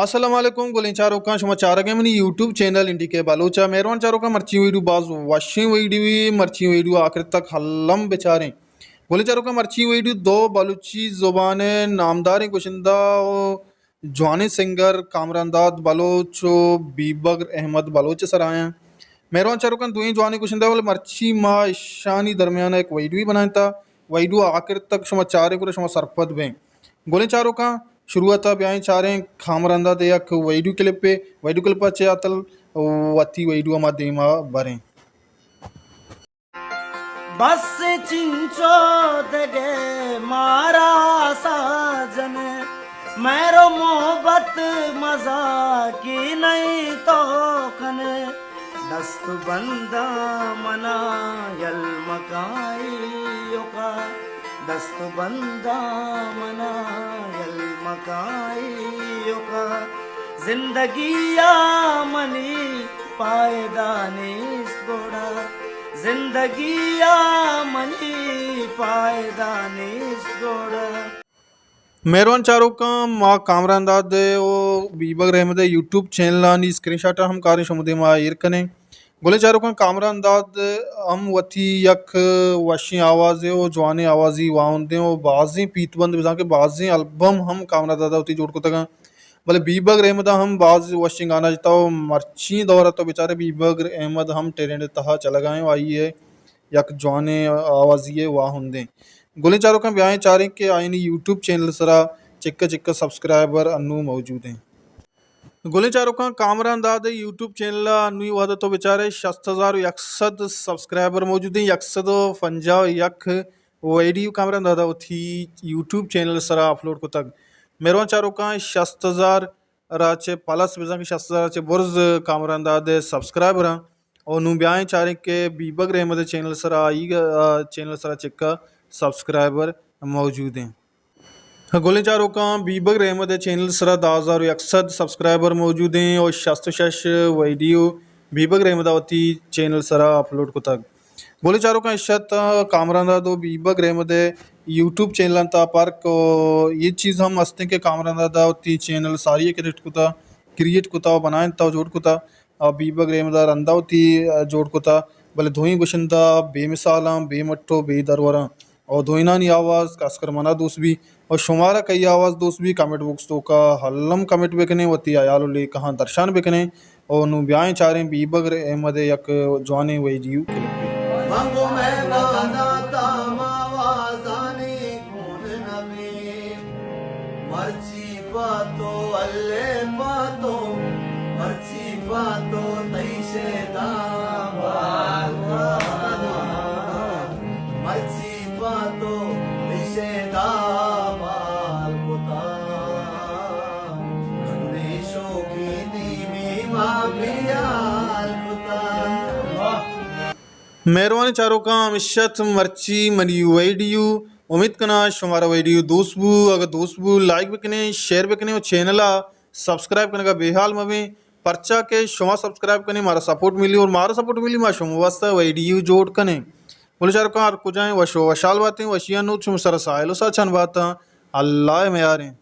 السلام علیکم گلیں چاروکاں، شما چارگ ءَ منی یوٹیوب چینل این ڈی کے بلوچ ءَ۔ مہروان چاروکاں، مرچی ویڈیو باز وشیں ویڈیو ایں، مرچی ویڈیو آخر تک الم بچاریں۔ گلیں چاروکاں، مرچی ویڈیو دو بلوچی زبان ءِ نامداریں گشندہ ءُ جوانیں سنگر کامران داد بلوچ ءُ بیبگر احمد بلوچ ءِ سرا ایں۔ مہروان چاروکاں، دوئیں جوانیں گشندہ، بلے مرچی ما اشانی درمیان ءَ یک ویڈیوے بنائینتا، ویڈیو آخر تک شما چاریں گڑا شما سرپد بیں۔ گلیں چاروکاں، شروعات ءَ بیائیں چاریں کامران داد ءِ یک ویڈیو کلپے، ویڈیو کلپ ءَ چہ اتل وتی ویڈیو ءَ ما دیما بریں۔ بس چنچو دگہ مارا ساجن، مہر و محبت مزاکی نہیں تو کنے۔ دست بنداں منا یل مکائی اوکا، دست بنداں منا یل مکائی اوکا۔ زندگی ءَ منی پائدہ نیست گڑا، زندگی ءَ منی پائدہ نیست گڑا۔ مہروان چاروکاں، ما کامران داد ءِ ءُ بیبگر احمد ءِ یوٹیوب چینلانی اسکرین شاٹ ءَ ہم کاریں شمے دیما ایر کنیں۔ گلیں چاروکاں، کامران داد ہم وتی یک وشیں آوازے ءُ جوانیں آوازی واہندیں ءُ بازیں پیت بند، بزاں کہ بازیں البم ہم کامران داد ءَ وتی جوڑ کتگاں، بلے بیبگر احمد ءَ ہم باز وشیں گانا جتا ءُ مرچی دور ءَ تو بچارے بیبگر احمد ہم ٹرینڈ ءِ تہا چلگا ایں ءُ آئی ءِ یک جوانیں آوازی ءِ واہندیں۔ گلیں چاروکاں، بیائیں چاریں کہ آئینی یوٹیوب چینل سرا چکا چکا سبسکرائبر انو موجود ایں۔ گلیں چاروکاں، کامران داد ءِ یوٹیوب چینل ءَ انوی وہد ءَ تو بچارے شست ہزار و یک سد سبسکرائبر موجود ایں، یک سد و پنجاہ و یک ویڈیو کامران داد ءَ وتی یوٹیوب چینل سرا اپلوڈ کتگ۔ مہروان چاروکاں، شست ہزار را چہ پلس، بزاں کہ شست ہزار را چہ برز کامران داد ءِ سبسکرائبر آں۔ او نوں بیائیں چاریں کہ بیبگر احمد ءِ چینل سرا آئی ءِ، آ، چینل سرا چکا سبسکرائبر موجود ایں۔ گلیں چاروکاں، بیبگر احمد ءِ چینل سرا دہ ہزار و یک سد سبسکرائبر موجود ایں اور شست و شش ویڈیو بیبگر احمد ءَ وتی چینل سرا اپلوڈ کتگ۔ گلیں چاروکاں، اشت کامران داد و بیبگر احمد ءِ یوٹیوب چینل انت فرق، و یہ چیز ہم ہستیں کہ کامران داد ءَ وتی چینل ساری ءَ کریٹ کتا، کریٹ کتا و بنائینتا و جوڑ کتا۔ آ بیبگر احمد ءَ رندا وتی، آ، جوڑ کتا، بلے دوئیں گشندہ بے مثالاں، بے مٹ و بے درور آں۔ او دوئینانی آواز خاص کر منا دوست بی۔ او شمارا کئی آواز دوست بی، کمنٹ باکس توکا الم کمنٹ بکنے، وتی ہیال و لیکہاں درشان بکنے۔ او نوں بیائیں چاریں بیبگر احمد ءِ یک جوانیں ویڈیو کلپے۔ من گوں مہمان ءَ تام آوازانی گون نبی، مرچی پہ تو الے پہ تو، مرچی پہ تو تئی شیدا بال کتا۔ مرچی پہ تو تئی شیدا بال کتا۔ کنے شوقی نیمی ما بیال کتا۔ مہروانیں چاروکاں، ہمیش ات مرچی منی ویڈیو۔ امید کناں شمارا ویڈیو دوست بو۔ اگر دوست بو، لائک بکنے، شیئر بکنے و چینل ءَ سبسکرائب کنگا بے حال مبیں، پرچا کہ شما سبسکرائب کنے مارا سپورٹ ملی اور مارا سپورٹ ملی ما شما واسطہ ویڈیو جوڑ کنیں۔ گلیں چاروکاں، ہر کجائیں وش و وشحال باتیں، وشیاں نوں چم سر ساحل و ساچان باتاں۔ اللہ ءِ میاریں۔